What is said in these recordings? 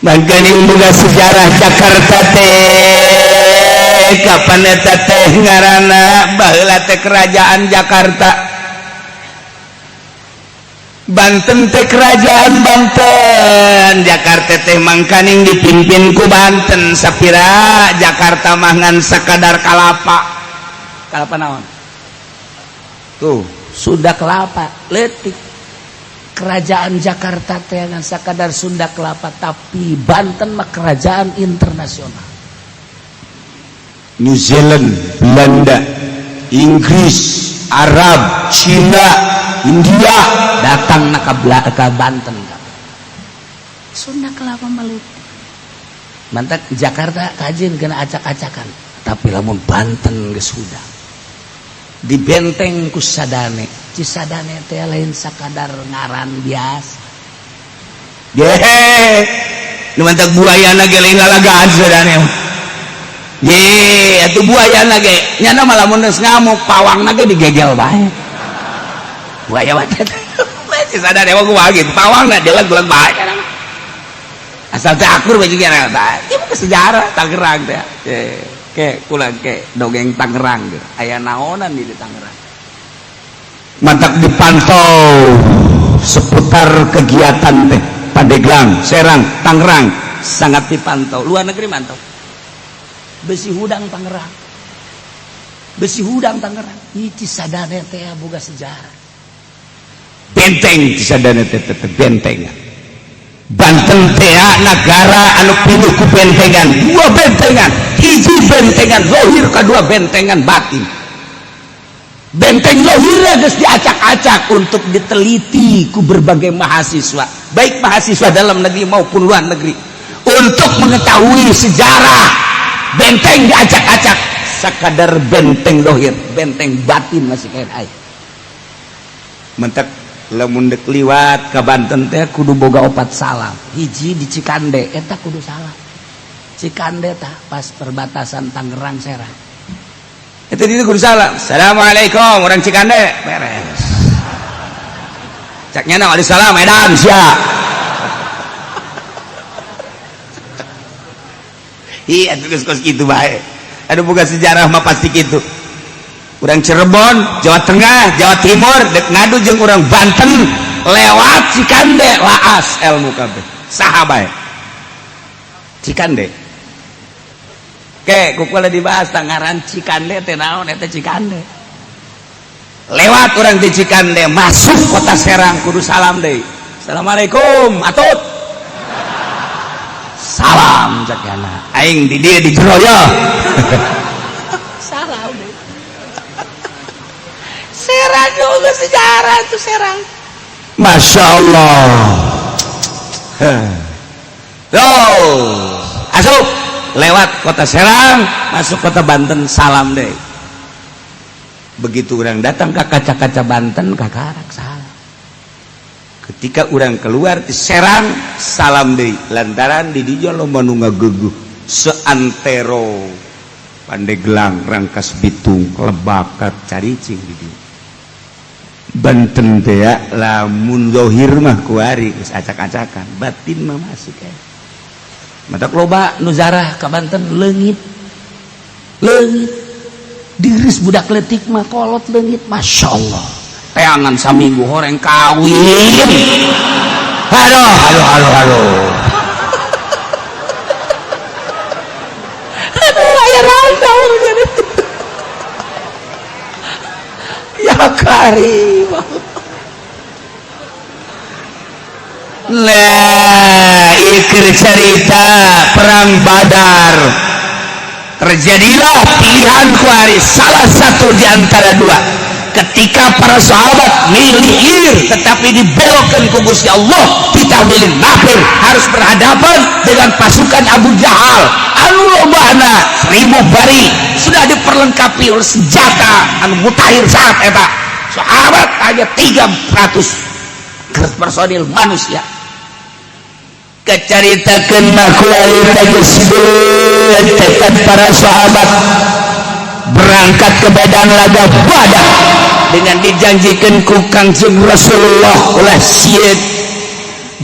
Mangkaning boga sejarah Jakarta teh kapan eta teh ngaranna baheula teh kerajaan Jakarta. Banten teh kerajaan Banten, Jakarta teh mangkaning dipimpin ku Banten. Sapira Jakarta mah ngan sakadar kalapa. Kalapa naon? Tuh, Sunda Kelapa leutik. Kerajaan Jakarta teh ngan sakadar Sunda Kelapa, tapi Banten mah kerajaan internasional. New Zealand, Belanda, Inggris, Arab, Cina, India datang na ka Banten. Sunda Kelapa mah mantak Jakarta kajin kena acak-acakan, tapi lamun Banten geus sudah di benteng ku Cisadane. Cisadane teh lain sakadar ngaran biasa. Ye, nu mantak buayana ge lain lalagaan Cisadane mah. Ye, atuh buayana ge nyana mah lamun geus ngamuk pawangna ge digegel bae. Buaya mah teh Cisadane mah kumaha gitu, pawangna dileg-leg bae. Asal teh akur bae juga tah. Ieu mah sejarah Tangerang teh. Ke kula ke dongeng Tangerang ge aya naonan di Tangerang. Mantak dipantau seputar kegiatan teh Pandeglang, Serang, Tangerang. Sangat dipantau luar negeri, mantau besi hudang Tangerang, besi hudang Tangerang. Ieu Cisadane teh boga sejarah. Benteng Cisadane teh teh benteng. Banten teh negara anu pinuh ku bentengan, dua bentengan, hiji bentengan lohir, kedua bentengan batin. Benteng lohirnya geus diacak-acak untuk diteliti ku berbagai mahasiswa, baik mahasiswa dalam negeri maupun luar negeri, untuk mengetahui sejarah. Benteng diacak-acak sakadar benteng lohir, benteng batin masih kayak aya. Mentak lamun dek liwat ke Banten teh kudu boga opat salam. Hiji di Cikande eta kudu salam. Cikande tah pas perbatasan Tangerang Serang. Itu itu kudu salam. Assalamualaikum orang Cikande, beres. Caknya na salam edan sia. Iya, geus kos kitu bae. Aduh, boga sejarah mah pasti kitu. Urang Cirebon, Jawa Tengah, Jawa Timur dek ngadu jeung urang Banten lewat Cikande laas ilmu kabeh. Saha bae. Cikande. Ke kukula dibahas tangaran Cikande teh naon eta Cikande. Lewat orang di Cikande masuk kota Serang kudu salam deui. Assalamualaikum atut. Salam cakana. Aing di dieu di jero ya. Salam deui. Serang juga sejarah tuh Serang. Masya Allah. Tuh, asup lewat kota Serang masuk kota Banten salam deh. Begitu orang datang ke kaca-kaca Banten kakarak salam. Ketika orang keluar di Serang salam deh, lantaran di dieu loba nu ngageugeuh seantero Pandeglang, Rangkas Bitung, Lebak, caricing di dieu. Banten teh ya, lamun zahir mah kuari geus acak-acakan, batin mah masih kayak Matak loba nu zarah ka Banten leungit. Leungit. Diris budak letik mah kolot leungit, Masya Allah. Teangan saminggu horeng kawin. Aduh, aduh, aduh, aduh. Aduh, aya rasa. Ya karim. Lah, ikir cerita perang Badar. Terjadilah pilihan kuari salah satu di antara dua. Ketika para sahabat milih ir tetapi dibelokkan ku Gusti Allah, kita milih nafir, harus berhadapan dengan pasukan Abu Jahal anu lobana 1000 bari, sudah diperlengkapi oleh senjata anu mutakhir saat eta. Sahabat hanya 300 personil manusia. Kecaritakeun mah tekad para sahabat berangkat ke medan laga Badar dengan dijanjikan ku Kangjeng Rasulullah, ulah sieun,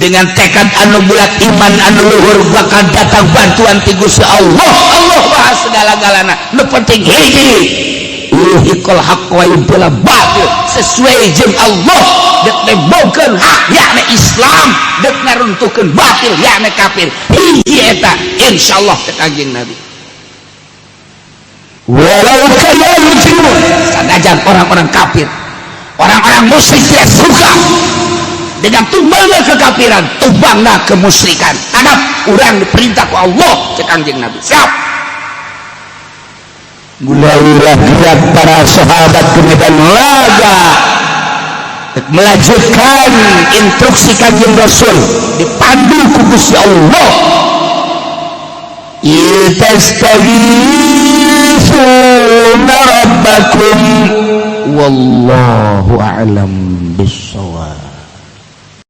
dengan tekad anu bulat, iman anu luhur, bakal datang bantuan ti Gusti Allah. Allah bahas segala-galana, nu penting hiji, yuhiqqal haqq wa yubthilal batil, sesuai jeung Allah, dek nembongkeun hak yakni Islam, dek ngaruntuhkeun batil yakni kafir. Hiji eta, insyaallah teh Kangjeng Nabi, walau karihal mujrimun, sanajan orang-orang kafir, orang-orang musyrik tidak suka dengan tumbangnya kekafiran, tumbangnya kemusyrikan, tetap urang diperintah ku Allah. Cek Kangjeng Nabi, siap. Mulailah gerak para sahabat ke medan laga melanjutkan instruksi Kanjeng Rasul, dipandu ku Gusti Allah. Idz tastaghitsuna rabbakum, wallahu a'lam bissawab.